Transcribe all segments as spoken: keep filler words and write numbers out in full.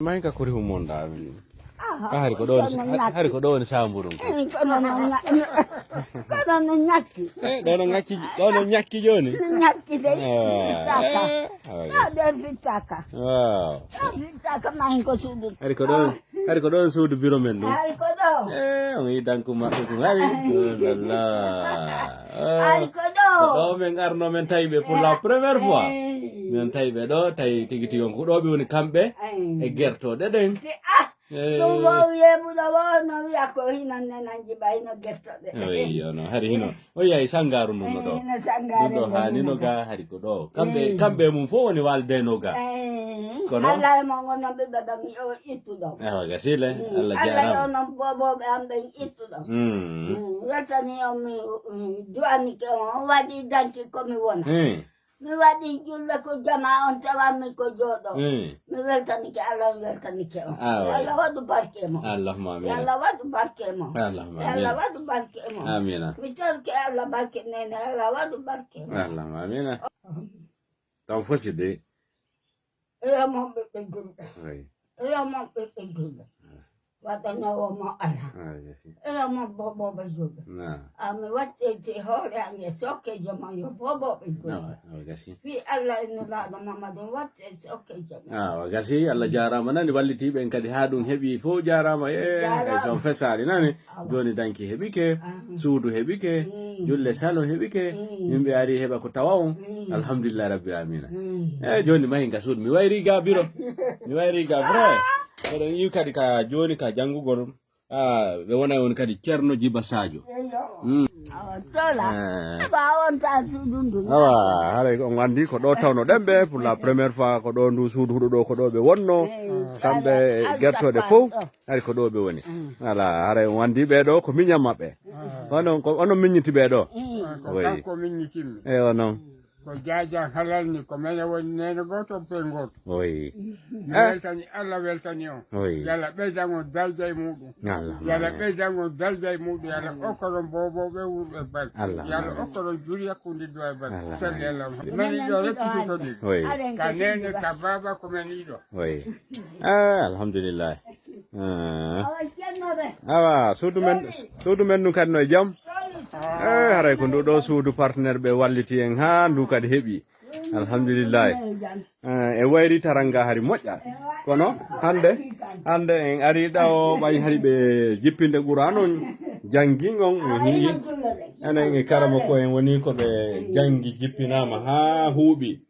Mahi ka kori hummonda amin. Ah, hari ko ɗo woni, hari ko ɗo woni samburum ko. Eh, kono no ŋa-, kono no ŋakki. Eh, ɗo no ŋakki, ɗo no ŋakki joni. Ŋakki de. Ah, saka. Eh, ah, yes. Ɗo ɗen fittaka. Wow. Ɗo fittaka mahi ko suudu. Hari ko ɗo, hari ko ɗo suudu biro men ɗum. Hari ko ɗo. Eh, on yi danku maɓɓe ɗum hari. Oh là là. Ah, hari ko ɗo. Ko ɗo min arno min tawi ɓe pour la première fois. Eh. Min tawi ɓe ɗo, tawi tigi tigi on ko ɗo ɓe woni kamɓe e gertoɗe ɗen. Te, ah, eh. Ɗum fof yeɓuɗo o no wiya ko hino nenanji ɓa hino gertoɗe. Eyi, yo no, hari hino. O yahi Sangaaru nun no ɗo. Eh, hino Sangaaru ɗum ɗo nun no ga, hari ko ɗo. Kamɓe, eh, kamɓe mum fof woni waalde no ga. Eh, kono Allah e mon wonon ɓiɓɓe ɓen o ittuɗo. Ewa, gasile, mm, Allah Allah e jaaraama. Onon boboɓe am ɓen ittuɗo. Mm. Mm, weltani on mi, mm, du'anike on, on waɗi danki ko mi wona. Eh. Mi waɗi julle ko jama on tawammi ko jooɗo. Eh. Mi weltanike Allah, mi weltanike on. Ah, oui. Allah waɗu barke mo. Allahumma amin. Allah waɗu barke mo. Allahumma amin. Allah waɗu barke mo. Amina. Mi torke Allah barke nene, Allah waɗu barke mo. Allahumma amina. Tan fosi de. Eyo mon ɓiɓɓe julɓe. Eyi. Eyo mon ɓiɓɓe julɓe. Waɗanoowo mo alaa. Eyo mon boboɓe julɓe. A mi wattete hoore am e sokkeejo mon yo boboɓe julɓe. Fii Allah e Nulaaɗo Muhammadu watte e sokkeejo mon. Awa gasi, Allah jaaraama nani wallitiiɓe en kadi haa ɗum heɓi fof jaaraama e son fesaali nani. Jooni danki heɓike, suudu heɓike, julle salon heɓike, yimɓe ari heɓa ko tawa on. Alhamdulillah rabbil amina. E jooni mahi nga suudu mi wayri ga biro. Mi wayri ga vrai. Oɗon yiwi kadi ka jooni ka janngugol. Ah, ɓe wona on kadi Ceerno Jiba Sadio. Awa tola. Ba on ta suudu ndu. Awa haray on andi ko ɗo tawno ɗen ɓe pour la première fois ko ɗo ndu suudu huɗo ɗo ko ɗo ɓe wonno. Kamɓe gertoɗe fof. Hari ko ɗo ɓe woni. Ala haray on andi ɓe ɗo ko miñam maɓɓe. Onon ko onon miññiti ɓe ɗo. Ko kanko miññitinmi. E onon. Ko jaajan halalni ko mene woni nene goto pe goto. Oyi. Mi weltani Allah weltani on. Oyi. Yalla ɓeydan on darja e muɗum. Yalla ɓeydan on darja e muɗum yalla okkoron boboɓe wurɓe bal. Yalla okkoron juriya kundi duwa e bal. Salli Allah. Mani ɗo rek ko ɗi. Oyi. Ka nene ka baba ko mani ɗo. Oyi. Ah, alhamdulillah. Ah. Awa suudu men suudu men ɗum kadi no e jam. Eh, haray ko ndu ɗo suudu partenaire ɓe walliti en haa ndu kadi heɓi. Alhamdulillahi. Eh, e wayri taranga hari moƴƴa. Kono hande hande en ari ɗa o ɓay hari ɓe jippinde Qur'an on janggi on o hiyi. Enen e karama ko en woni ko ɓe janggi jippinama haa huuɓi.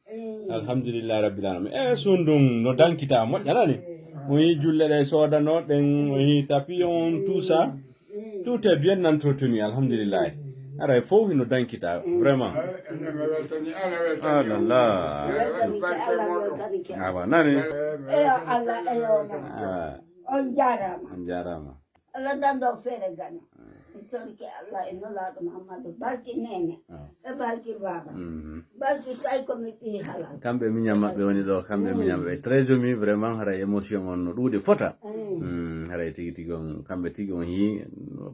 Alhamdulillahi rabbil alamin. E sundun no dankita moƴƴa nani. O yi julle ɗe sodano ɗen o yi tapion tout ça. Tout est bien entretenu alhamdulillahi. Aray fof hino dankita vraiment. Ah là là. Awa nani. Eyo Allah eyo. On jarama. On jarama. Allah dando feere gano. Mi torike Allah e nulaaɗo Muhammadu barki nene e barki baba. Barki tay ko mi ɓii halal. Kamɓe miñam maɓɓe woni ɗo kamɓe miñam ɓe très jomi vraiment hara émotion on no ɗuuɗi fota. Haray tigi tigi on kamɓe tigi on hi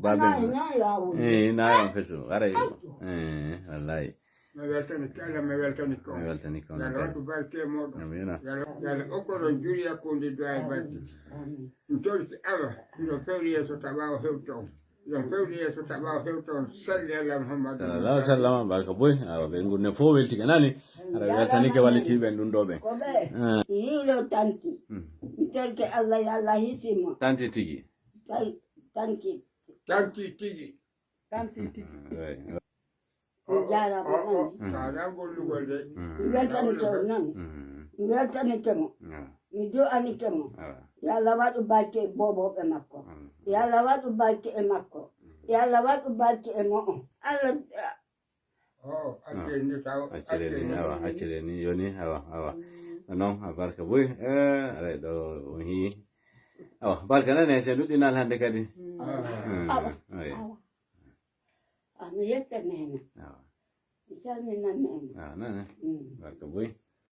babe. Nayi non yawude. Eh nayi on fesu haray. Eh wallahi. Mi weltanike Allah mi weltanike on. Mi weltanike on yalla waɗu barke e moɗon. Amina. Yalla okkoro juriya kundi duwa e barki. Mi toriti Allah hino fewri yeeso taɓa o hewto on. Hino fewri yeeso taɓa o hewto on salli Allah Muhammadu. Sallallahu alaihi wasallam barka boy awa ɓe ngunne fof weltike nani. Ara weltanike wallitiiɓe en ɗum ɗo ɓe. Ko ɓe yiilo tanki. Mi torke Allah yo Allah hisimo. Tanti tigi. Tanki. Tanti tigi. Tanti tigi. On jaaraama nani. Kaɗa gollugol de. Mi weltanike on nani. Mi weltanike mo. Mi du'anike mo. Yo Allah waɗu barke e boobooɓe makko. Yo Allah waɗu barke e makko. Yo Allah waɗu barke e mo'o. Allah. Accire ni awa accire ni yoni awa awa. Non a barka boy. Aray ɗo on hi. Awa barka nane se duɗɗinal hande kadi. Awa. Awa. A mi yetta nene. Awa. Mi salminan nene. Ah, nane. Barka boy.